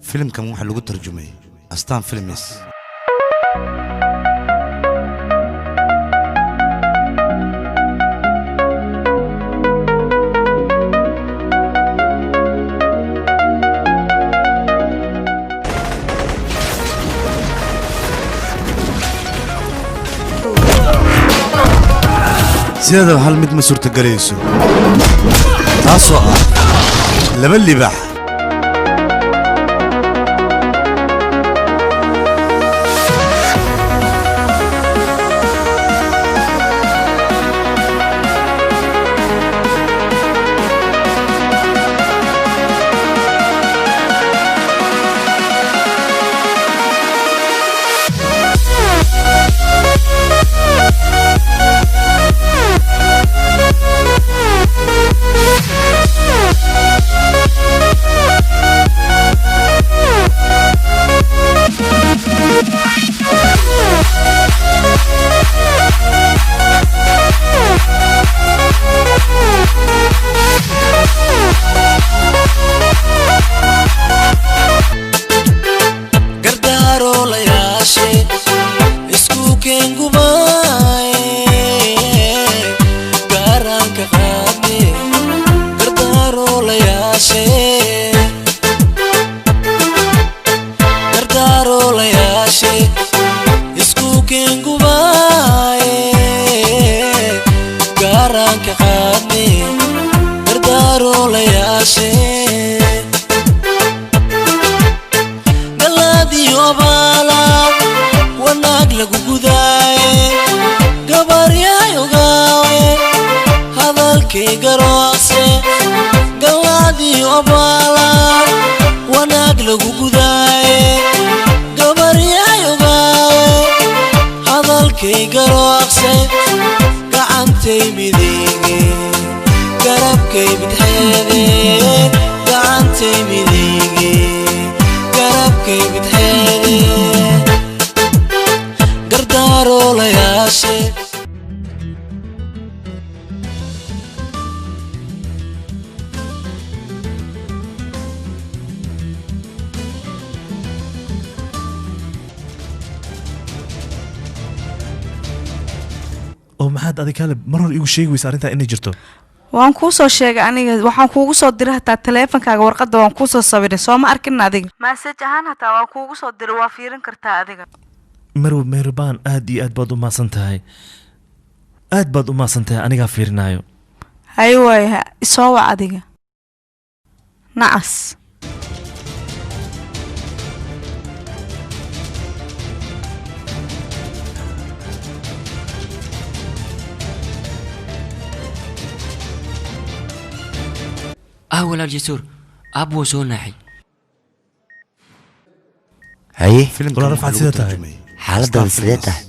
Filimkan waxaa lagu tarjumay Astaan Films. Sideedaba hal mid ma suurtagelayso, taasoo ah laba libax. Gardaroolayaashe isku keengubaye garanka qaade gardaroolayaashe gardaroolayaashe isku keengubaye garanka qaade gardaroolayaashe galaadiyo abaala wanaag lagu gudaaye gabaryahay ogaawe hadalkay garoose galaadiyo abaala wanaag lagu gudaaye gabaryahay ogaawe hadalkay garoose gacantay midige garabkay bidxeede gacantay midige garabkay bidxeede gardaroolayaashe. Oo maxaad adig kale mar hor iigu sheegi weysa arrintaa inay jirto? Waan kuu soo sheegay aniga, waxaan kuugu soo diray hataa taleefankaaga warqadda, waan kuu soo sawiray. Soo ma arkin adiga? Message ahaan hataa waan kuugu soo diray, waa fiirin kartaa adiga. Marw Mehribaan, aad iyo aad baad u mahadsan tahay, aad baad u mahadsan tahay. Anigaa fiirinaayo. Hay waaya, isoo wac adiga, nacas. Ah, walaal Jasuur, aab wuu soo naaxay. Haye. Filimkan Walaal waxaa Rafcad, lagu sidee tahay? tarjumay Xaaladdaada Astaan sidee Films. tahay?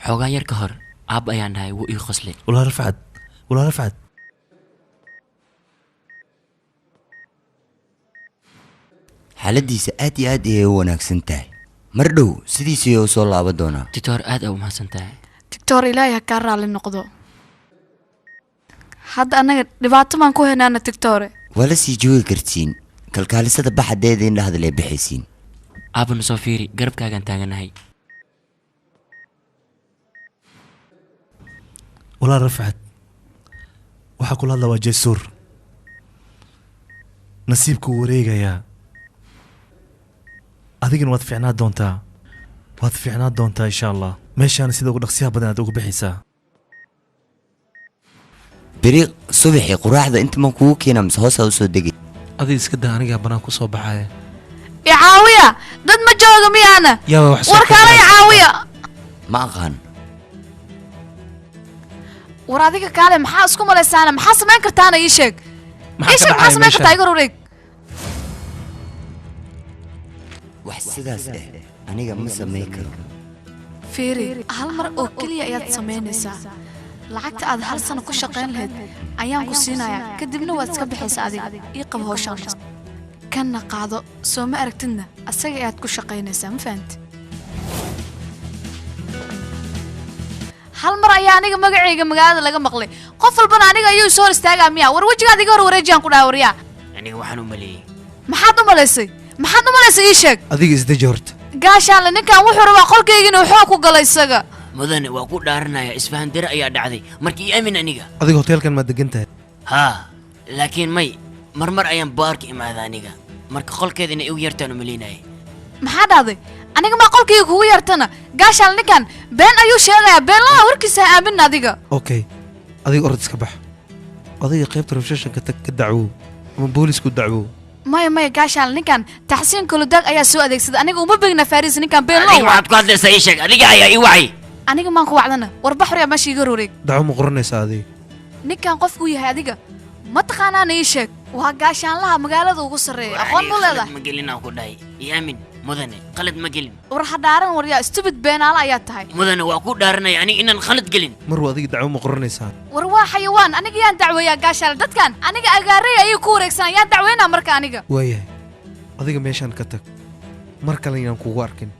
Xoogaa yar ka hor aab ayaan dhahay, wuu ii qoslay. Walaal Rafcad, walaal Rafcad. Xaaladdiisa aad iyo aad ayay u wanaagsan tahay. Mar dhow sidiisii u soo laaban doonaa. Doctor, aad aa u mahadsan tahay. Doctor, Ilaahay ha kaa raalli noqdo. Hadda annaga dhibaato baan ku haynaana, doctor. Waa la sii joogi kartiin. Kalkaalisada baxadeeda in dhahdalee bixaysiin. Aabba, na soo fiiri, garabkaagaan taaganahay. Walaal Rafcad, waxaa kula hadla waa Jaysuur. Nasiibkuu wareegayaa, adigana waad fiicnaa doontaa, waad fiicnaa doontaa insha Allah. Meeshaana sida ugu dhaqsiyaha badan aad ugu bixaysaa. Beri subaxii quraacda inta maan kugu keenaa mise hoosaa usoo degay? Adiga iska daa, anigaa banaan ku soo baxaya. Icaawiya, dad ma jooga miyaana? Yaaba wax soo War kaala, icaawiya. Ma aqaan. War adiga kaale, maxaa isku malaysaana? Maxaa samayn kartaana? Ii sheeg. Maxaa Ii ka sheeg, maxaa dhacaya samayn kartaa? meesha? Iga wareeg. Wax sidaas ah aniga ma samayn karo. Fiiri, hal mar oo keliya ayaad samaynaysaa. Lacagta aad hal sano ku shaqayn lahayd ayaan ku siinayaa, kadibna waad iska bixaysaa. Adiga ii qab hawshaan, kanna qaado. Soo ma aragtidna? Asaga ayaad ku shaqaynaysaa, ma fahanti? Hal mar ayaa aniga magacayga magaalada laga maqlay, qof walbana aniga ayuu soo hor istaagaa miya? War wejigaad iga hor wareejiyaan ku dhaha, waryaa. Aniga waxaan u maleeyey Maxaad u malaysay? Maxaad u malaysay ii sheeg? Adiga isdeji horta. Gaashaanle ninkan wuxuu rabaa qolkayga inuu xoog ku galo isaga. Mudane waa ku dhaaranaya isfahan dare ayaa dhacday markii ii aamin aniga. Adiga hoteelkan ma degan tahay? Haa, laakiin may marmar ayaan baarka imaada aniga. Marka qolkeeda inay igu yartaan u malaynayay. Maxaa dhacday? Aniga ma qolkayga kugu yartana. Gaashaanle ninkan been ayuu sheegayaa, been laa warkiisa ha aamin adiga. Okay, adiga orod iska bax. Adiga qaybta receptionka tag ka dacwo ama boolisku dacwo. Maya maya gaashaan ninkan taxsiin kuludaag ayaa soo adeegsaday aniga uma begna Faris ninkan been loo. Adiga waxaad ku hadlaysaa ii sheeg adiga ayaa ii wacay. Aniga maan ku wacdana war baxriya meesha iga roreeg. Dacwo ma qoranaysaa adiga? Ninkan qofku yahay adiga ma taqaanaan ii sheeg. Waa gaashaanlaha magaalada ugu sarreeya aqoon ma leedahay? Ma gelin aan ku dhahay ii aamin mudane qalad ma gelin. War ha dhaaran war yaa stupid beenaala ayaa tahay. Mudane waa ku dhaaranaya aniga inaan qalad gelin. Marwa adiga dacwo ma qoranaysaa? War waa xayawaan aniga yaan dacweeyaa gaashaal dadkan aniga agaaray ayay ku wareegsanaa yaan dacweynaa marka aniga. Waayahay adiga meeshaan ka tag mar kale inaan kugu arkin.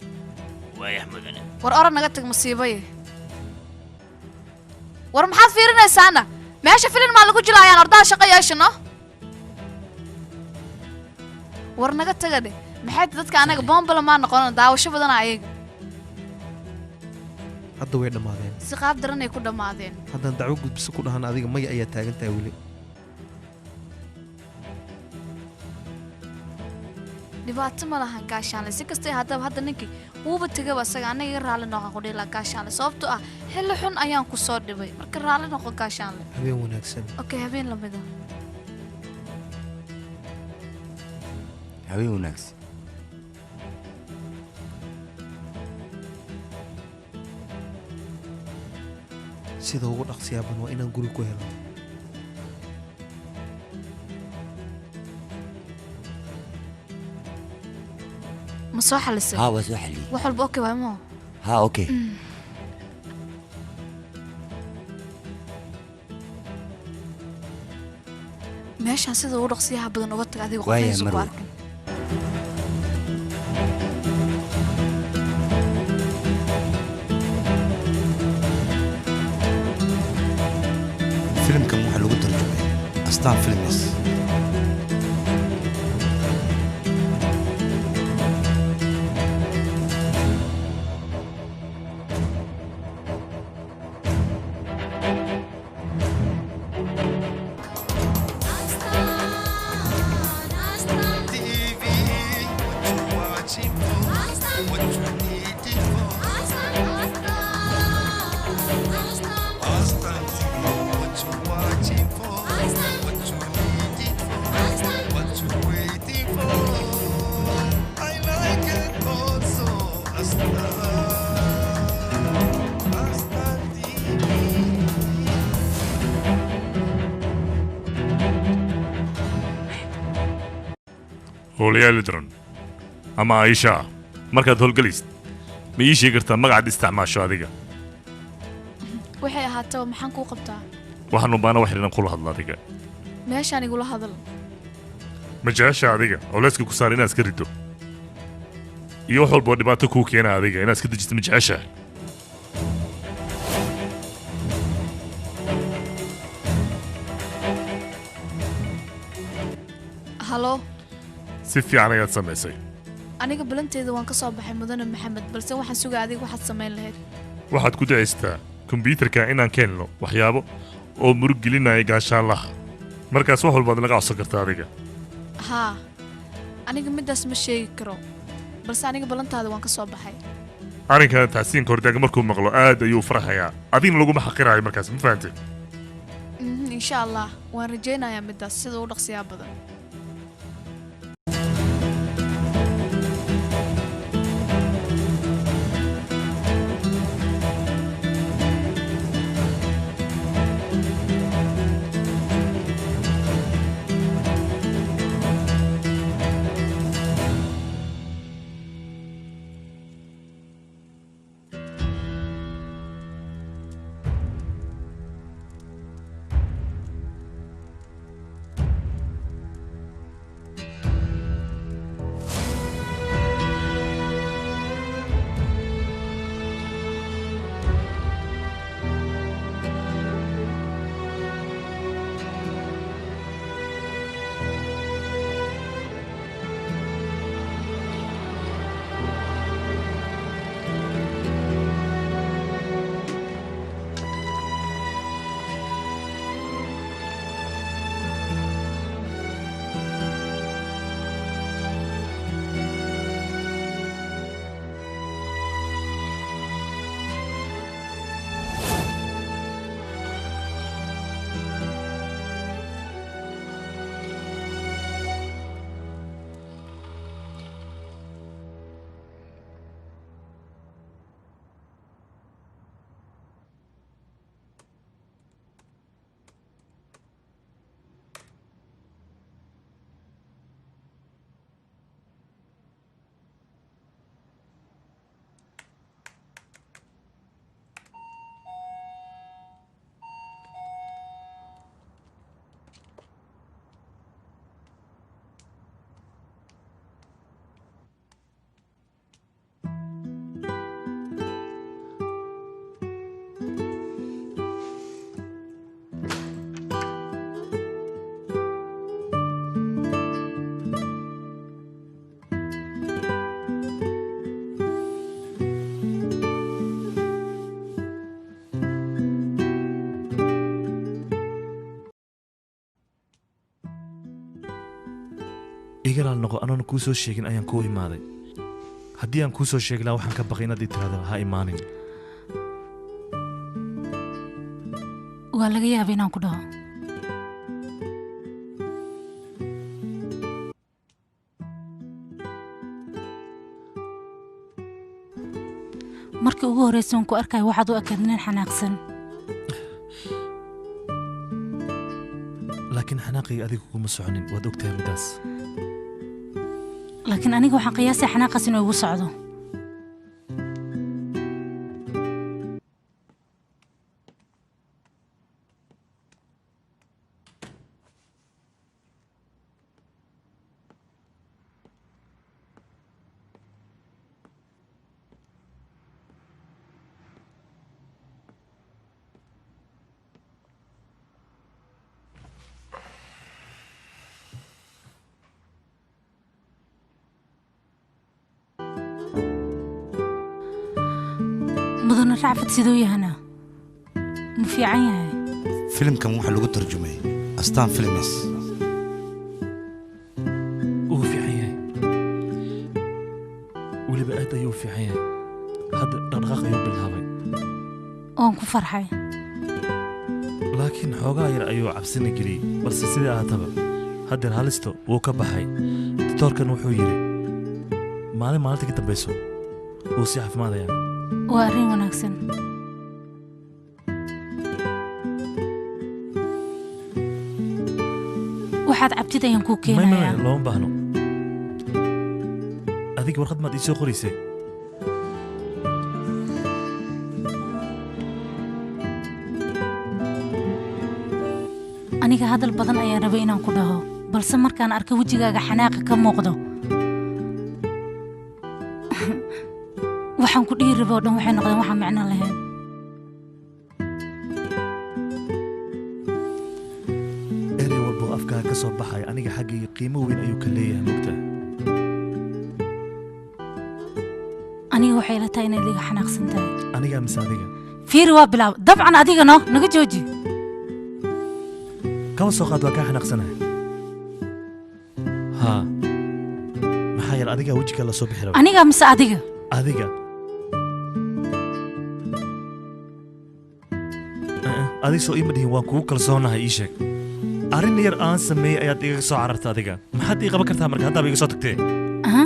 Waayah mudane. War oran naga tag masiibaye. War maxaad fiirinaysaana? Meesha filin maa lagu jilaayaan ordaha shaqo yeeshano. War naga taga dheh. Maxay dadka anaga bombala ma noqon daawasho badan ayaga. Hadda way dhamaadeen. Si qaab daran ay ku dhamaadeen. Haddaan dacwo gudbiso ku dhahan adiga maya ayaa taagan tahay weli. Dhibaato ma lahan gaashaanle si kastay haddaba hadda ninkii wuuba tegaba asaga anaga iga raalli noqon ku dhihi gaashaanle sababtoo ah xilli xun ayaan ku soo dhibay marka raalli noqon gaashaanle. Habeen wanaagsan. Okay, habeen lamid ah. Habeen wanaagsan. Sida ugu dhaqsiyaaban waa inaan guri ku helo. Ma soo xalisay? Haa, waa soo xaliyey. Wax walba okay waay moo? Haa, okay. Meeshaan sida ugu dhaqsiyaha badan uga tag adiga qofna isu ku arkin. Filimkan waxaa lagu tarjumay Astaan Films. Howlayaal ama Aisha markaad howlgalaysid ma ii sheegi kartaa magacaad isticmaasho adiga? Waxay ahaataba maxaan kuu qabtaa? Waxaan u baana wax inaan kula hadlo adiga. Meeshaan igula hadal. Ma jecesha adiga culayska ku saar inaad iska riddo iyo wax walba oo dhibaato kuu keena adiga inaad iska dejisto ma jeceshahay? Halo. Si fiican ayaad samaysay. Aniga balanteeda waan ka soo baxay mudane Maxamed balse waxaan sugaa adiga waxaad samayn lahayd. Waxaad ku ducaystaa kombiyuutarka inaan keenno waxyaabo oo murug gelinaya gaashaanlaha. Markaas wax walbaad naga codsan kartaa adiga. Haa, aniga midaas ma sheegi karo balse aniga balantaada waan ka soo baxay. Arrinkan taxsiinka hordaaga markuu maqlo aad ayuu farxayaa. Adigna laguma xaqiraayo markaas ma fahantay? Insha Allah waan rajaynayaa midaas sida ugu dhaqsiyaa badan. Iga raali noqo, anoona kuu soo sheegin ayaan kuu imaaday. Haddii aan kuu soo sheegi lahaa waxaan ka baqay inaad ii tiraahdo ha imaanin. Waa laga yaabay inaan ku dhaho. Markii ugu horreysay oon ku arkayo waxaad u ekayd nin xanaaqsan. Laakiin xanaaqayga adiga kuma soconin, waad ogtahay middaas. Laakiin aniga waxaan qiyaasay xanaaqaas inuu igu socdo. Mudane Racfad siduu yahana? Ma fiican yahay? Filimkan waxaa lagu tarjumay Astaan Films. Wuu fiican yahay, weliba aad ayuu u fiican yahay. Hadda dhaqdhaqaaq ayuu bilaabay. Waan ku farxay. Laakiin xoogaa yar ayuu cabsina geliyey, balse sidii ahaataba haddeer halisto wuu ka baxay. Doctoorkan wuxuu yidhi maalin maalinta ka dambayso wuu sii caafimaadayaa. Waa arrin wanaagsan. Waxaad cabtid ayaan kuu May may may, keenayaa. looma baahno. Adiga warqad maad ii soo qoraysay? Aniga hadal badan ayaan rabay inaan ku dhaho, balse markaan arkay wejigaaga xanaaqa ka muuqdo, waxaan ku dhihi rabay oo dhan waxay noqdeen waxaan micno lahayn. Erey walba oo afkaaga ka soo baxaya aniga xaggayga qiimo weyn ayuu ka leeyahay, mogtaa? Aniga waxay ila tahay inaad iga xanaaqsan tahay. Anigaa mise adiga? Fiiri, waa bilaab dabcan. Adiga no naga jooji. Kaba soo qaad waa kaa xanaaqsanahay haa, maxaa yeele adigaa wejigaa la soo bixi raba. Aniga mise adiga? Adiga. Adig soo iima dhihin waan kugu kalsoonahay? Ii sheeg, arrin yar aan sameeyey ayaad igaga soo cararta. Adiga maxaad ii qaban kartaa marka haddaaba iga soo tagtee? Aha.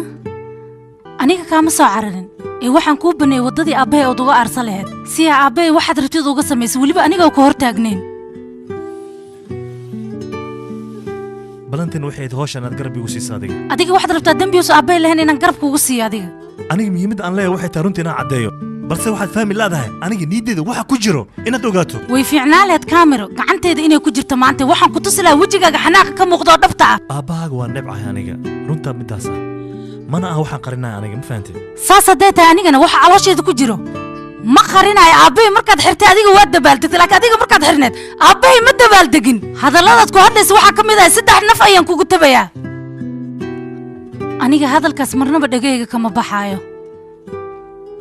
Aniga kaama soo cararin ee waxaan kuu baneeyey waddadii aabbahay ood uga aarsa lahayd, si aa aabbahay waxaad rabtid uga samaysay, weliba anigoo ka hor taagnayn. Balantan waxay ahayd hawshan aad garab igu siisa adiga. Adiga waxaad rabtaa dembi uusan aabbahay lahayn inaan garab kuugu siiyo adiga. Aniga muhiimadda aan leeyahay waxay tahay runtii inaan caddeeyo, balse waxaad fahmi leedahay aniga niyaddeyda waxa ku jiro inaad ogaato. Way fiicnaa lahayd kaamiro gacanteeda inay ku jirto maanta, waxaan ku tusi lahaa wejigaaga xanaaqa ka muuqda oo dhabta ah. Aabbahaaga waa nebcahay aniga, runtaa middaas ah, mana aha waxaan qarinaya aniga, ma fahantay? Saas haddee tahay, anigana waxa caloosheeda ku jiro ma qarinayo. Aabbahay markaad xirtay adiga waa dabaaldegtay, laakiin adiga markaad xirneed aabbahay ma dabaaldegin. Hadalladaad ku hadlaysa waxaa ka mid ah 3 naf ayaan kugu tabayaa. Aniga hadalkaas marnaba dhegayga kama baxaayo.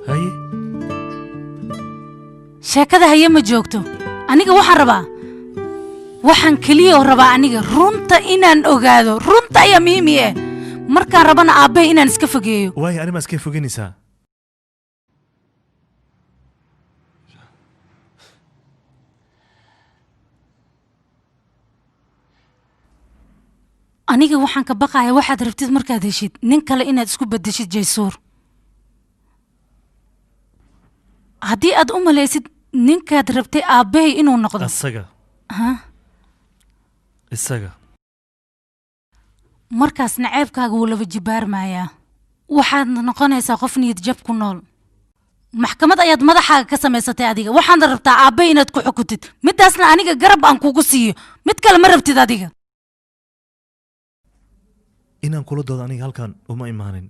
Haye. Sheekada haye ma joogto. Aniga waxaan rabaa, waxaan keliya oo rabaa aniga runta inaan ogaado. Runta ayaa muhiim ii ah, markaan rabana aabbahay inaan iska fogeeyo. Waayo, arrimaa iska fogeynaysaa. Aniga waxaan ka baqaya waxaad rabtid markaad heshid nin kale inaad isku bedeshid Jaysuur. Haddii aad u malaysid ninkaad rabtay aabbahay inuu noqdo Asaga. Ha. Isaga. Markaas naceebkaaga wuu laba jibaarmayaa, waxaadna noqonaysaa qof niyad jab ku nool. Maxkamad ayaad madaxaaga ka samaysatay adiga, waxaadna rabtaa aabbahay inaad ku xukutid. Midaasna aniga garab aan kugu siiyo, mid kale ma rabtid adiga. Inaan kula doodo aniga halkan uma imaanin.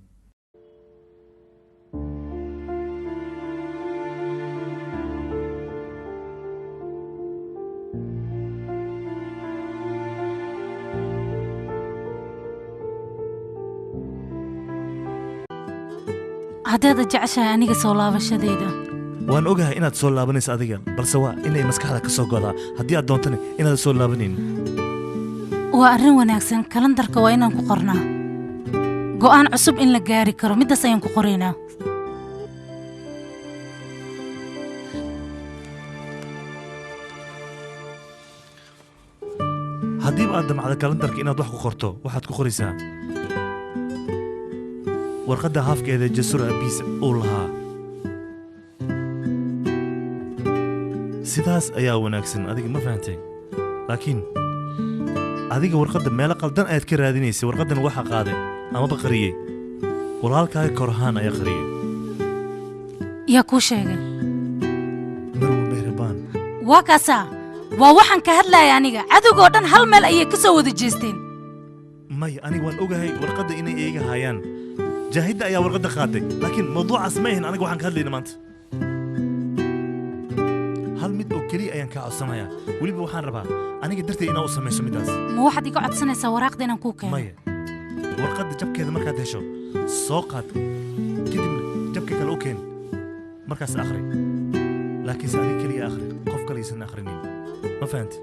Haddaad jeceshahay aniga soo laabashadayda. Waan ogahay inaad soo laabanayso adiga, balse waa inay maskaxda ka soo godaa haddii aad doontana inaad soo laabanin. Waa arrin wanaagsan, kalandarka waa inaan ku qornaa. Go'aan cusub in la gaari karo, middaas ayaan ku qoraynaa. Haddiiba aad damacdo kalendarka inaad wax ku qorto, waxaad ku qoraysaa warqadda haafkeeda Jasur abiis uu lahaa. Sidaas ayaa wanaagsan, adiga ma fahantay? Laakiin adiga warqadda meelo qaldan ayaad ka raadinaysay. Warqaddan waxaa qaaday amaba qariyey walaalkaaga Korhaan ayaa qariyey. Yaa kuu sheegay? Marwo Mehrabaan. Waa kaasaa, waa waxaan ka hadlaya aniga. Cadowgoo dhan hal meel ayay ka soo wada jeesteen. Maya, aniga waan ogahay warqadda inay iyaga hayaan. Jaahidda ayaa warqadda qaaday, laakiin mawduucaas ma ahin aniga waxaan ka hadlayna maanta. Hal mid oo keliya ayaan kaa codsanayaa. Weliba waxaan rabaa aniga darteed inaa u samayso middaas. Ma waxaad iga codsanaysaa waraaqda inaan kuu keeno? Maya, warqadda jabkeeda markaad hesho soo qaad, kadibna jabka kale u keen, markaas akhri. Laakiinse adiga keliya akhri, qof kale aysan akhrinin, ma fahanti?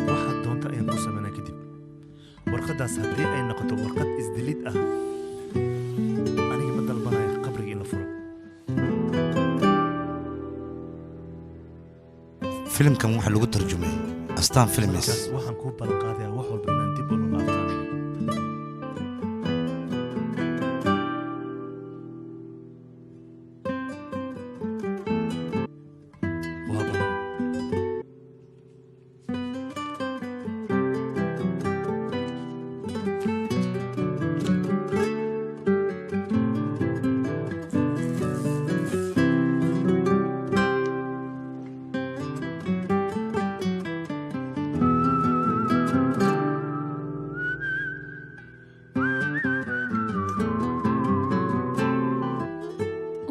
Waxaad doonta ayaan ku samaynaa kadib. Warqaddaas haddii ay noqoto warqad isdilid ah, aniga ma dalbanayo qabriga in la furo. Filimkan waxaa lagu tarjumay Astaan Films. Markaas waxaan kuu ballan qaadayaa wax walba inaan dib ula laabto aniga. Waa badan.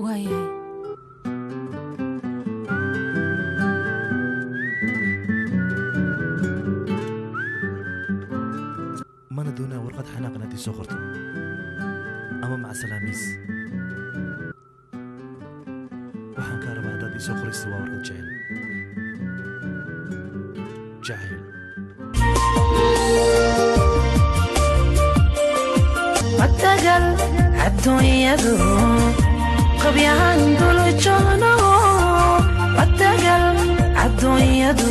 Waayahay. Mana doonaa warqad xanaaq inaad ii soo qorto ama macsalaamiis. Waxaan kaa rabaa haddaad ii soo qoraysa waa warqad jacayl, jacayl. Matagal adduunyadu qabyahan dul joogno. Matagal adduunyadu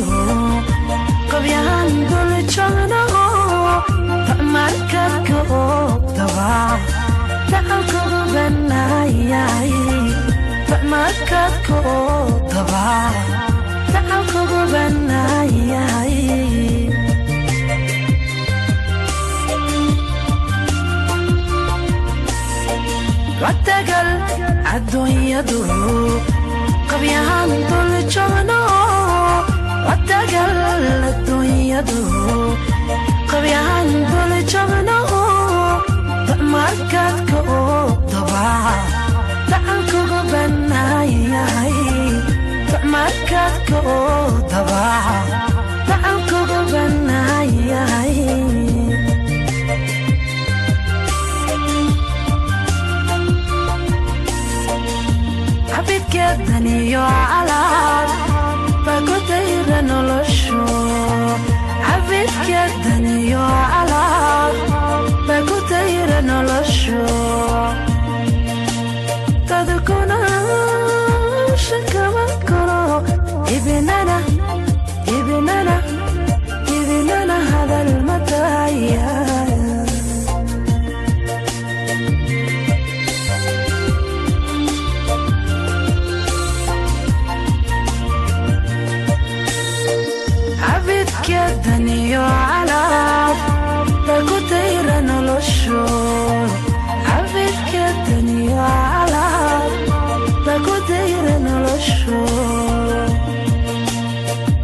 qabyahan dul joogno. Markadka oogtaba dacalkugu banaayahay. Markadka oogtaba dacalkugu banaayahay. Matagal adduunyadu qabyahan dul joogno. Matagal adduunyadu qabyahan dul joogno. Markadka oogtaba dacalkugu banaayahay. Markadka oogtaba dacalkugu banaayahay. Cabidkeedaniyo calaab baa ku dayra noloshu. Cabidkeedaniyo calaab baa ku dayra noloshu. Dadkuna shakama karo ibinana ibinana ibinana hadal mataya. Cabidkeedaniyo calaab baa ku dayra noloshu. Cabidkeedaniyo calaab baa ku dayra noloshu.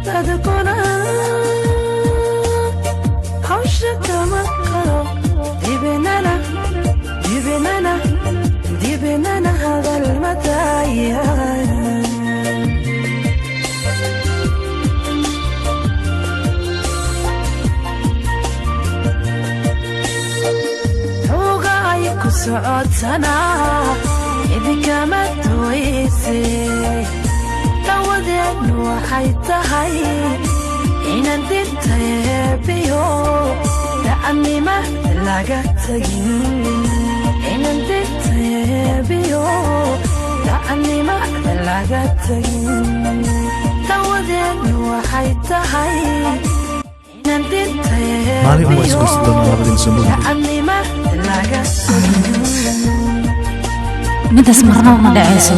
Dadkuna hawsha kama karo dibinana dibinana dibinana hadal mataya. Tuuga ay ku socotanaa idinkama duwayse. Dawadeennu waxay tahay inaan dinta eebiyo. Dacannimada laga tagin inan degtayeebiyo dacannimada laga tagin tawadeednu waxay tahay inan Maalin un waa isguursan doonaa labadiina soo moogin. dacannimada laga tagin. Midaas marnaba ma dhacayso.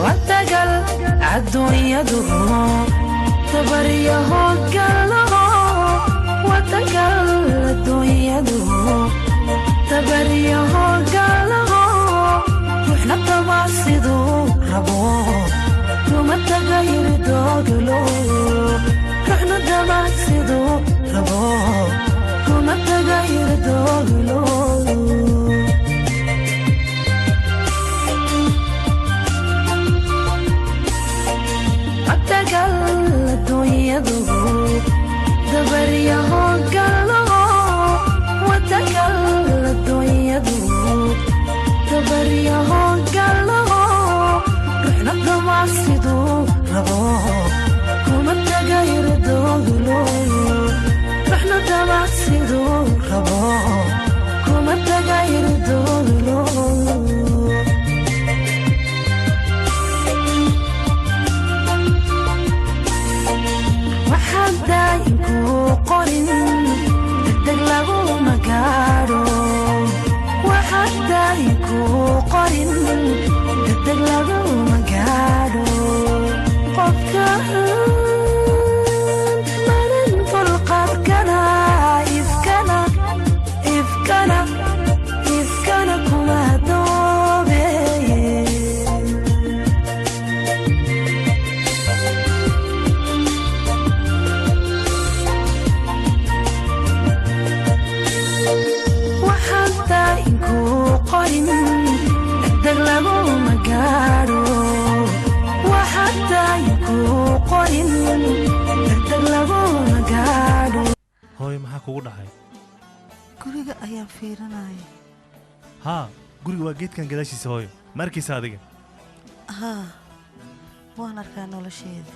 Watagal adduunyadu tabaryaho galo, watagal adduunyadu tabaryaho galo, ruuxna taba siduu rabo kuma tagayri dooglo, ruuxna taba siduu rabo kuma tagayri dooglo. Watagal adduunyadu dabaryaho galo, watagal adduunyadu dabaryaho galo, ruuxna dama siduu rabo kuma tagayri dooglo, ruuxna dama siduu rabo kuma tagayri dooglo. Waxaan daayinku qorin degdeg laguma gaadho, waxaan daayinku qorin degdeg laguma gaadho, qofka marin dulqaadkana ifkana ifkana ifkana kuma doobeeye. Waxaan daayinku qorin degdeg laguma gaadho, waxaan daayinku qorin degdeg laguma gaadho. Hooyo, maxaa kugu dhacay? Guriga ayaan fiirinaya. Haa, guriga waa geedkan gadaashiisa. Hooyo, ma arkaysa adiga? Haa, waan arkaa nolosheeda.